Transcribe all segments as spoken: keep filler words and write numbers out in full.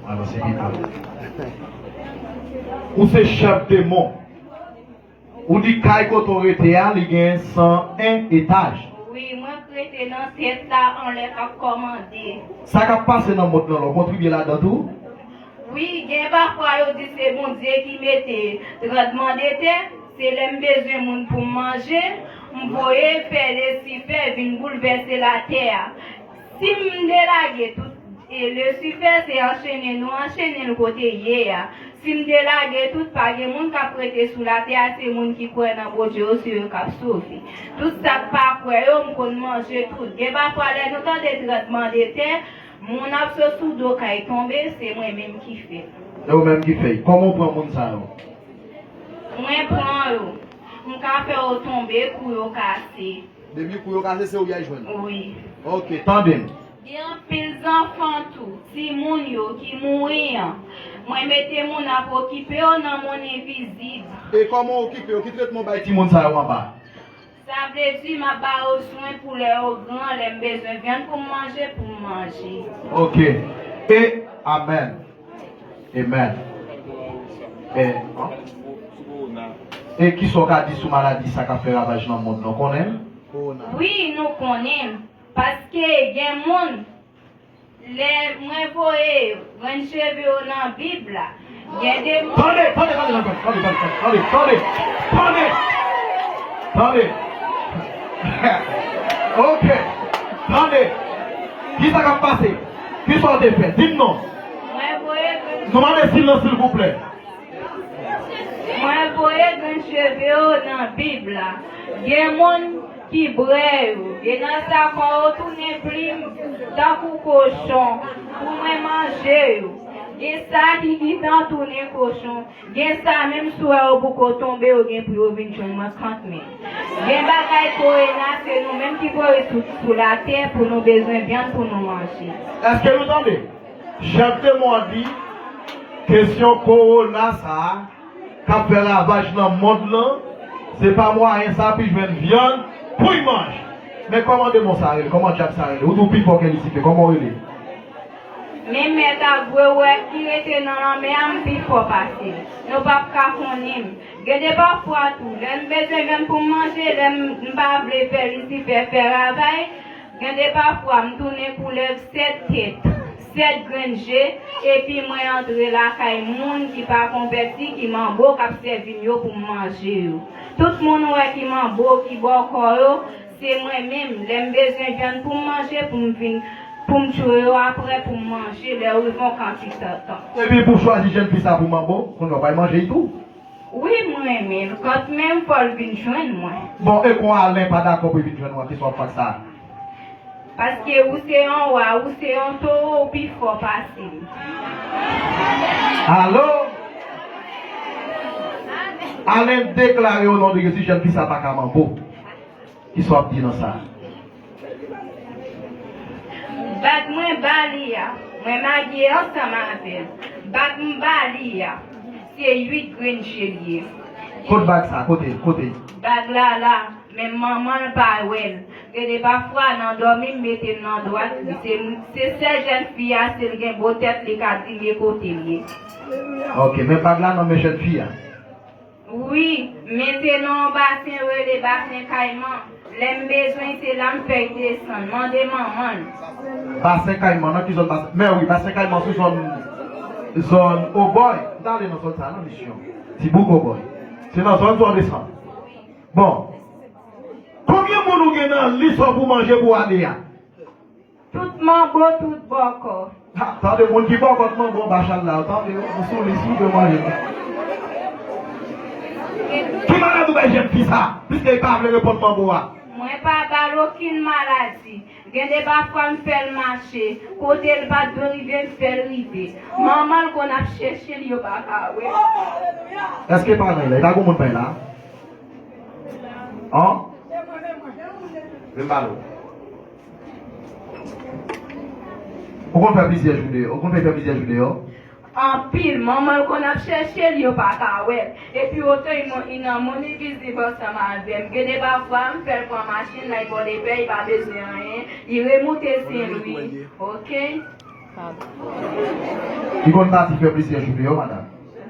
Alò, se pito. Ou se chèf demon. Ou di kay kote w rete a, li gen san en etaj. Wi, mwen k rete nan tèt la, anlè k ap kòmande. Sa k ap pase nan mond lan, la, w kontribye ladan tou? Wi, gen pafwa yo di se Bondye ki mete tranblemanntè, se lè m bezwen moun pou m manje, m voye fè Lisifè vin boulvèse latè a. Si m delage tout, e Lisifè se anchene nou anchene l kote l ye a. Si m delage tout, pa gen moun k ap rete sou latè a, se moun ki kwè nan Bondye yo, se yo k ap sove. Tout sa k pa kwè yo, m konn manje tout. Gen pafwa lè nou tande tranblemanntè, moun ap sot sou do kay tonbe, se mwen menm ki fè l. E ou menm ki fè l. Kòman w pran moun sa yo? Mwen pran yo. M ka fè yo tonbe, kou yo kase. Depi kou yo kase, se ou y al jwenn? Wi. Ok, tande m. Gen anpil zanfan tou, timoun yo ki mouri an. Mwen mete moun ap okipe yo nan mond envizib. E kòman w okipe yo? Ki tretman w bay timoun sa yo anba? Sa vle di m ap ba yo swen pou lè yo gran, lè m bezwen vyann pou m manje, pou m manje. Ok. E, amèn. Amen. E, e kisa w ka di sou maladi sa k ap fè ravaj nan mond lan? Ou konnen l? Wi, nou konnen l. Paske gen moun, lè mwen voye grenn cheve yo nan Bib la, gen de moun. Tande, tande, tande, tande, tande, tande, tande, tande, tande, tande. Ok, tande. Kisa k ap pase? Kisa w te fè? Di m non. Mwen voye grenn. Nou mande silans, silvouplè. Mwen voye grenn cheve yo nan Bib la. Gen moun ki brè yo. Gen nan sa kò yo tounen plim tankou kochon pou mwen manje yo. Gen sa ki gentan tounen kochon. Gen sa menm si w wè yo poko tonbe, yo gen pou yo vin jwenn mwen kanmenm. Gen bagay korona, se nou menm ki voye sou, sou latè pou nou bezwen vyann pou nou manje. Èske nou tande? Chèf demon an di, kesyon kowona sa a, k ap fè ravaj nan mond lan, se pa mwayen sa pou l jwenn vyann pou l manje. Men kòman demon sa rele? Kòman dyab sa rele? Ou di w pi fò ke Lisifè. Kòman w rele? Men mèt a gwe wè ki rete nan lanmè a, m pi fò pase l. Nou p ap ka konnen m. Gen de pafwa tou, lè m bezwen vyann pou m manje, lè m, m pa vle fè Lisifè fè ravaj, gen de pafwa m tounen koulèv sèt tèt, sèt grenn je, epi mwen antre lakay moun ki pa konvèti, ki manbo, k ap sèvi m yo pou m manje yo. Tout moun ou wè ki manbo, ki bòkò yo, se mwen menm. Lè m bezwen vyann pou m manje, pou m vin, pou m tchwe yo apre, pou m manje, lè yo rive yon kantite tan. Epi pou w chwazi jèn fi sa pou manbo, kounye a w pral manje l tou? Wi, m renmen l. Kanmenm, fò l vin jwenn mwen. Bon, e kon Alen pa dakò pou l vin jwenn ou a, kisa w ap fè ak sa? Paske ou se yon wa, ou se yon towo, ou pi fò pase m. Alo? Alen deklare o non de Jezi, jèn fi sa pa ka manbo. Kisa w ap di nan sa? Bag mwen ba li a, mwen marye ansanm avè l. Bag m ba li a, se uit grenn je l ye. Kot bag sa? Kote l? Kote l? Bag la la, men manman l pa wè l. Gen de pafwa nan dòmi m mete l nan dwat li. Se, se sèl jèn fi a, si l gen bo tèt, li ka di m e kote l ye. Ok, men bag la nan men jèn fi a. Wi, men se nan yon basen yo rele Basen Kayman. Lè m bezwen, se la m fè l desann. Mande manman l. Basen Kayman, nan ki zòn Basen? Men wi, Basen Kayman sou zòn, zòn Obòy. M t ale nan zòn sa a, nan Misyon. Ti bouk Obòy. Se nan zòn sa w desann. Bon. Konbyen moun ou gen nan lis ou pou manje pou ane a? Tout manbo, tout bòkò. Ha, tande, moun ki bòkò, tout manbo anba chal la, tande, ou sou lis ou dwe manje. Ki maladi ou bay jèn fi sa, piske li pa vle reponn manbo a? Mwen pa ba l okenn maladi. Gen de pafwa m fè l mache, kote l pa t dwe rive, m fè l rive. Manman l konn ap chèche l, yo pa ka wè l. Èske paran l la? E pa gon moun pa la? An? Vin pale w. Ou konn fè plizyè jou deyò? Ou konn fè, fè plizyè jou deyò? Anpil. Manman l konn ap chèche l, yo pa ka wè l. Epi oto li nan mond envizib ansanm avè m. Gen de pafwa, m fè l pran machin, l al bò lepè, li pa bezwen anyen. Li remoute Sen Lwi. Ok? Li konn pati fè plizyè jounen yo, madanm.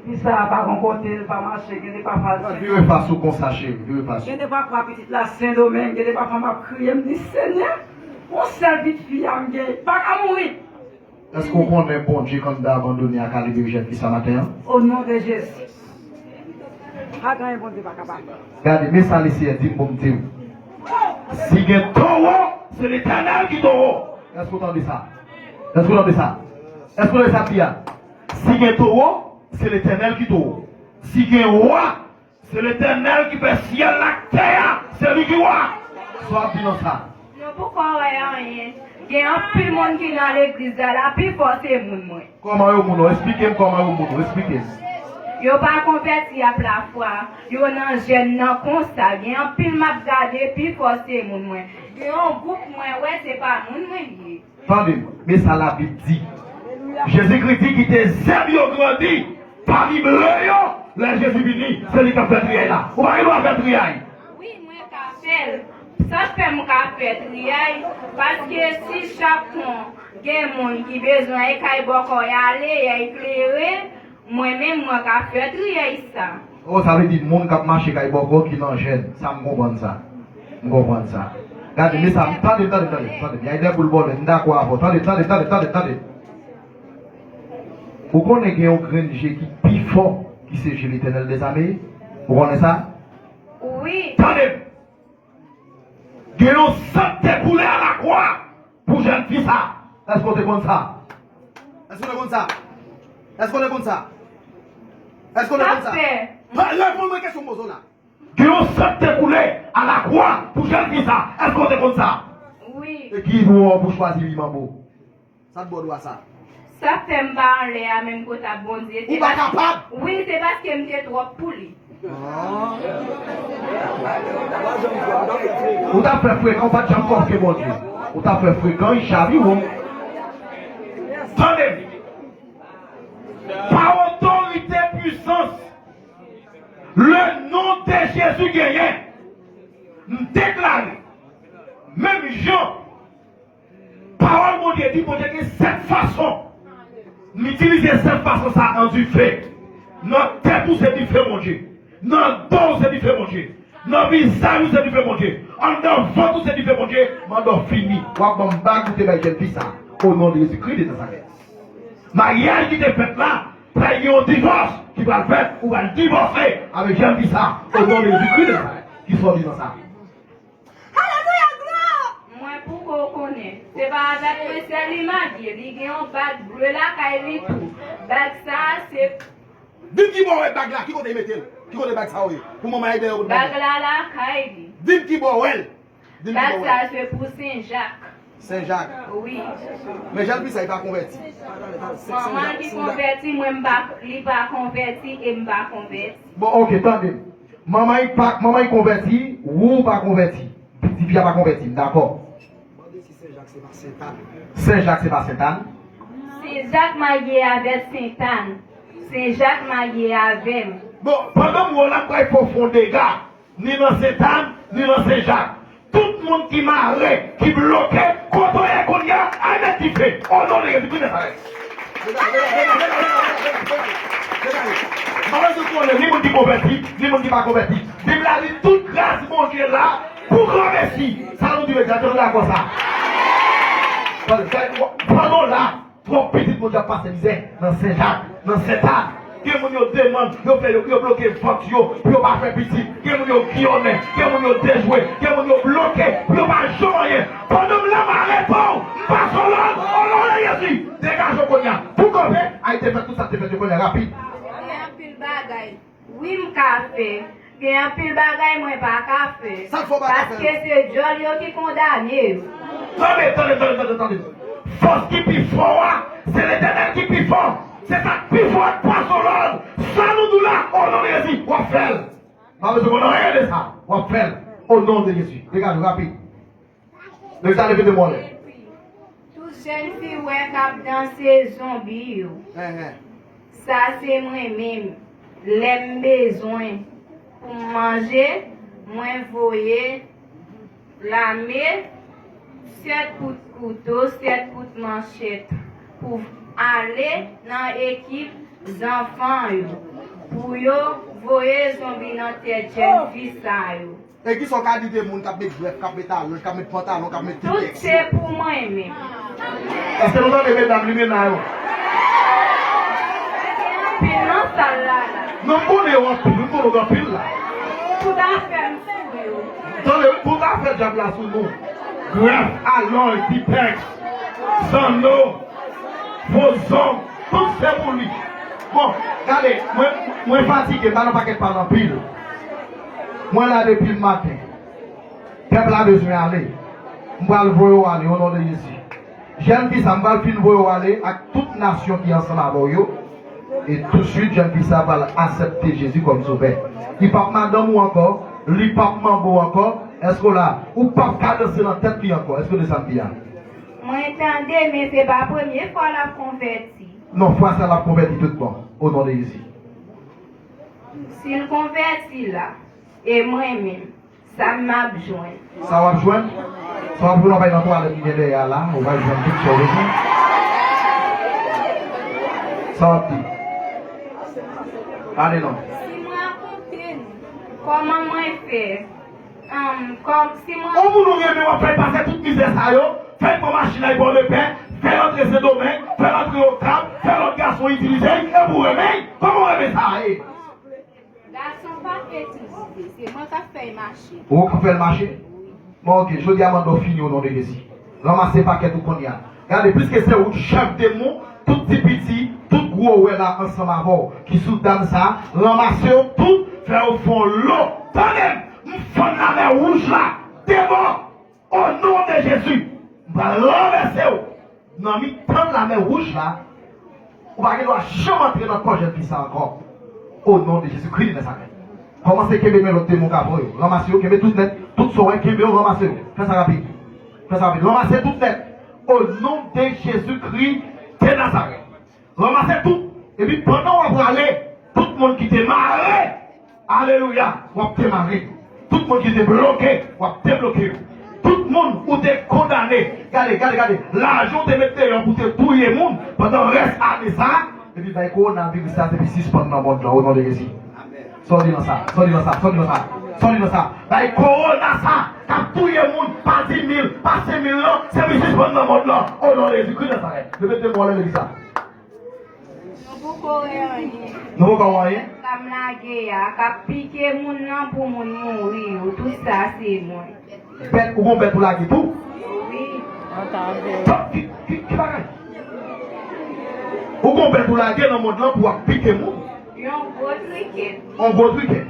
Fi sa a pa gon kote l pa mache, gen de pafwa l. Vire fas ou konsa, cheri, vire fas ou. Gen de pafwa pitit la Sendomeng, gen de pafwa m ap kriye, m di, Senyè, yon sèl pitit fi a m gen, pa ka mouri. Èske w konnen Bondye k anndan abandone a ka libere jèn fi sa maten an? O non de Jezi. Pa gen anyen Bondye pa kapab. Gade, men sa Leseyè di m pou m di w. Si gen towo, se Letènèl ki towo. Èske w tande sa? Èske w tande sa? Èske w tande sa m di a? Si gen towo, se Letènèl ki towo. Si gen wa, se Letènèl ki fè syèl la ak tè a, se li ki wa. Sa w ap di nan sa? Nou poko wè anyen. Gen anpil moun ki nan legliz la, la pi fò se moun mwen. Kòman yo moun ou? Esplike m kòman yo moun ou. Esplike m. Yo pa konvèti ap lafwa. Yo nan jèn nan konsa. Gen anpil m ap gade, pi fò se moun mwen. Gen yon gwoup mwen wè se pa moun mwen li ye. Tande m, men sa Labib di. Jezikri di kite zèb yo grandi pami ble yo. Lè Jezi vini, se li k ap fè triyay la. Ou pa gen dwa fè triyay. Wi, mwen ka fè l. Sa fè m ka fè triyay, paske si chak kon gen moun ki bezwen e kay bòkò y ale, y al klere, mwen menm mwen ka fè triyay sa. Oh, sa vle di moun k ap mache kay bòkò ki nan jèn. Sa m konprann sa. M konprann sa. Gade, men sa, tande, tande, tande, tande. Y a de boul bòlè, m dakò avè w. Tande, tande, tande, tande, tande. Ou konnen gen yon grenn je ki pi fò ki se je Letènèl dèzame? Ou konnen sa? Wi. Tande m! Gen yon san k te koule alakwa pou jèn fi sa. Èske w te konn sa? Èske w te konn sa? Èske w te konn sa? Èske w te konn sa? Sa fè. Pa reponn mwen kesyon m poze w la. Gen yon san k te koule alakwa pou jèn fi sa. Èske w te konn sa? Wi. E ki dwa w pou chwazi wi manbo? Sa t ba w dwa sa? Sa fè m pa anlè a menm kot ap Bondye. Ou pa kapab? Wi, se paske m te twòp pou li. Ah. Ou t ap fè frekan, ou pa t janm kòfke Bondye. Ou t ap fè frekan, li chavire w. Tande m. Pa otorite, pwisans, le non de Jezi genyen. M deklare, menm jan Pawòl Bondye di, Bondye gen sèt fason. M itilize sèt fason sa an dife. Nan tèt ou se dife Bondye. Nan do w se dife Bondye. Nan vizaj ou se dife Bondye. Anndan vant ou se dife Bondye. Manda w fini. W ap ban m bag ou te bay jèn fi sa. O non de Jezikri de Nazarèt. Maryaj ki te fèt la, pral gen yon divòs ki pral fèt, ou pral divòse avèk jèn fi sa. O non de Jezikri de Nazarèt. Ki sòti nan sa? Alelouya, glwa! Mwen poko konnen. Se pa avèk mwen sèl li marye, li gen yon bag ble lakay li tou. Bag sa a se Di m ki bò w wè bag la, ki kote l mete l? Ki kote bag sa yo ye? Pou manman Ayden yo kote bag la? Bag la lakay li. Di m ki bò w wè l? Di m ki bò w wè l? Bag sa a se pou Sen Jak. Sen Jak. Wi. Men jèn fi sa, li pa konvèti. Manman ki konvèti, mwen m pa, li pa konvèti e m pa konvèti. Bon, oke, tande m. Manman li pa, manman li konvèti, ou pa konvèti. Pitit fi a pa konvèti, m dakò. Mande si Sen Jak se pa Sentàn. Sen Jak se pa Sentàn? Sen Jak marye avèk Sentàn. Sen Jak marye avè m. Bon, pandan m wè w la, m pral fè w fè yon dega. Ni nan Sentàn, ni nan Sen Jak. Tout moun ki mare, ki bloke, kote w ye kounye a, al met dife. O non de Jezi Kris Nazarèt. M pa bezwen konnen ni moun ki konvèti, ni moun ki pa konvèti. Bib la di tout gras Bondye la pou granmesi. Sa nou di, egzakteman dakò sa. Pandan w la, twòp pitit Bondye ap pase mizè nan Sen Jak, nan Sentàn. Gen moun yo demann, yo fè yo, yo bloke vant yo pou yo pa fè pitit. Gen moun yo giyonnen, gen moun yo dejwe, gen moun yo bloke pou yo pa janm anyen. Pandan m la, m arete w, m pase w lòd, o non de Jezi, degaje w kounye a. Pou kanpe, ay te fè tout sa te fèt yo kounye a, rapid. Gen anpil bagay. Wi, m ka fè. Gen anpil bagay mwen pa ka fè. Sa k fè w pa ka fè yo? Paske se djòl yo ki kondane yo. Tande, tande, tande, tande, tande. Fòs ki pi fò a, se Letènèl ki pi fò. Se sa k pi fò a k pase w lòd. Sa nou di w la, o non de Jezi, w ap fè l. Pa bezwen konn anyen de sa. W ap fè l. O non de Jezi. Degaje w rapid. Leve ta, leve de mwen. Epi, tout jèn fi w wè k ap danse zonbi yo. Sa se mwen menm. Lè m bezwen pou m manje, mwen voye lame, sèt kout kouto, sèt kout manchèt. pou ale nan ekip zanfan yo, pou yo voye zonbi nan tèt jèn fi sa yo. E kisa w ka di de moun k ap met grèf, k ap met alonj, k ap met pantalon, k ap met Tout titèks se yo? Pou mwen menm. Èske nou tande medam limena yo? Anpil nan sal la la. Non, m konnen yo anpil, m konnen yo anpil la. Tout afè m sou yo. Tande, wi, tout afè dyab la sou nou. Grèf, alonj, titèks, zanno, fo zong, tout se pou li. Bon, gade, mwen, mwen fatige, m pa nan pakèt pale anpil. Mwen la depi maten. Pèp la bezwen ale. M pral voye w ale, o non de Jezi. Jèn fi sa, m pral fin voye w ale ak tout nasyon ki ansanm avè w yo. E touswit, jèn fi sa pral aksepte Jezi kòm sovè. Li p ap madanm ou ankò, li p ap manbo ankò. Èske w la? Ou p ap ka danse nan tèt li ankò. Èske w de sa m di a? Mwen tande, men se pa premye fwa l ap konvèti. Non, fwa sa l ap konvèti tout bon, o non de Jezi. Si l konvèti la, e mwen menm, sa m ap jwenn? Sa w ap jwenn? Sa w ap jwenn, w ap al nan twalèt ki gen dèyè a la, ou va jwenn tout sa w bezwen. Sa w ap di? Ale non. Si m rakonte nou kòman mwen fè, um, kòm si mwen On moun ou renmen, w ap fè l pase tout mizè sa yo, fè l pran machin la, l pran lepè, fè l antre Sendomeng, fè l antre Okap, fè lòt gason itilize l, epi w renmen l. Kòman w renmen sa ye? Gason pa fè itilize, se mwen k ap fè l mache. Ou k ap fè l mache? Bon, oke, jodi a mande w fini o non de Jezi. Ranmase pakèt ou kounye a. Gade, piske se ou k chèf demon, tout ti piti, tout gwo wè la ansanm avè w, ki sou dam sa, ranmase yo tout, fè yo fè yon lo. Tande m, m fann lamè wouj la, demon, o non de Jezi, m pral ranvèse w. Nan mitan lamè wouj la, ou pa gen dwa janm antre nan kò jèn fi sa ankò. O non de Jezi Kris de Nazarèt. Kòmanse kenbe men lòt demon k ap voye yo. Ranmase yo, kenbe tout nèt, tout sa w wè, kenbe yo, ranmase yo. Fè sa rapid. Fè sa rapid. Ranmase tout nèt. O non de Jezi Kris de Nazarèt. Ranmase tout. Epi pandan w ap prale, tout moun ki te mare Alelouya! W ap demare. Tout moun ki te bloke, w ap debloke yo. Tout moun ou te kondane, gade, gade, gade, lajan w te met deyò pou te touye moun pandan rès ane sa a, epi bay kowonaviris sa, epi sispann nan mond lan, o non de Jezi. Sòti nan sa, sòti nan sa, sòti nan sa, sòti nan sa. Bay kowona sa, k ap touye moun, pa di mil, pa senk mil non, se pou sispann nan mond lan, o non de Jezi Kris Nazarèt. Repete mwen, alelouya. Nou poko wè anyen. Nou poko wè anyen? Sa m lage a, k ap pike moun nan pou moun mouri yo, tout sa se mwen. Bèt, ou gon bèt ou lage tou? Wi. Ki, ki, ki bagay? Ou gon bèt ou lage nan mond lan pou ap pike moun? Yon gwo trikèt. Yon gwo trikèt.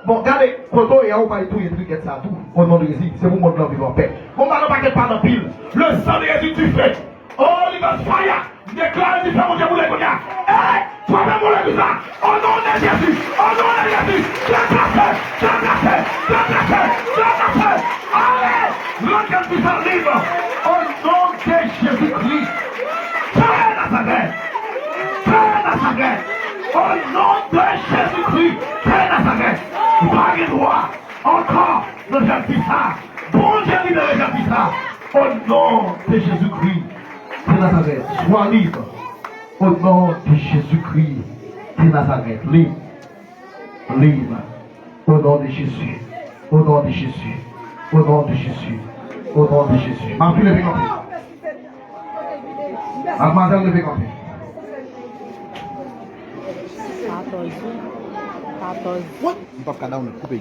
Bon, gade, kote w ye a, ou pral touye trikèt sa tou. O non de Jezi, se pou mond lan viv anpè. Bon, ba nou pakèt pale anpil. Le sang de Jésus, tu fais. Holy Ghost fire! M deklare difè Bondye boule kounye a. Hey! Frape moun legliz la! O non de Jezi! O non de Jezi! Trakase! Trakase! Trakase! Trakase! Ale! Rann jèn fi sa lib! O non de Jezi Kris! Fè Nazarèt! Fè Nazarèt! O non de Jezi Kris! Fè Nazarèt! Ou pa gen dwa! Ankò, nan jèn fi sa, Bondye libere jèn fi sa. O non de Jezi Kris de Nazarèt, swa lib. O non de Jezi Kris de Nazarèt, lib, lib. O non de Jezi, o non de Jezi, o non de Jezi, o non de Jezi. Mafile, vin kanpe. Madmwazèl, leve kanpe. Katòz, wi. Katòz. M p ap ka down, koupe.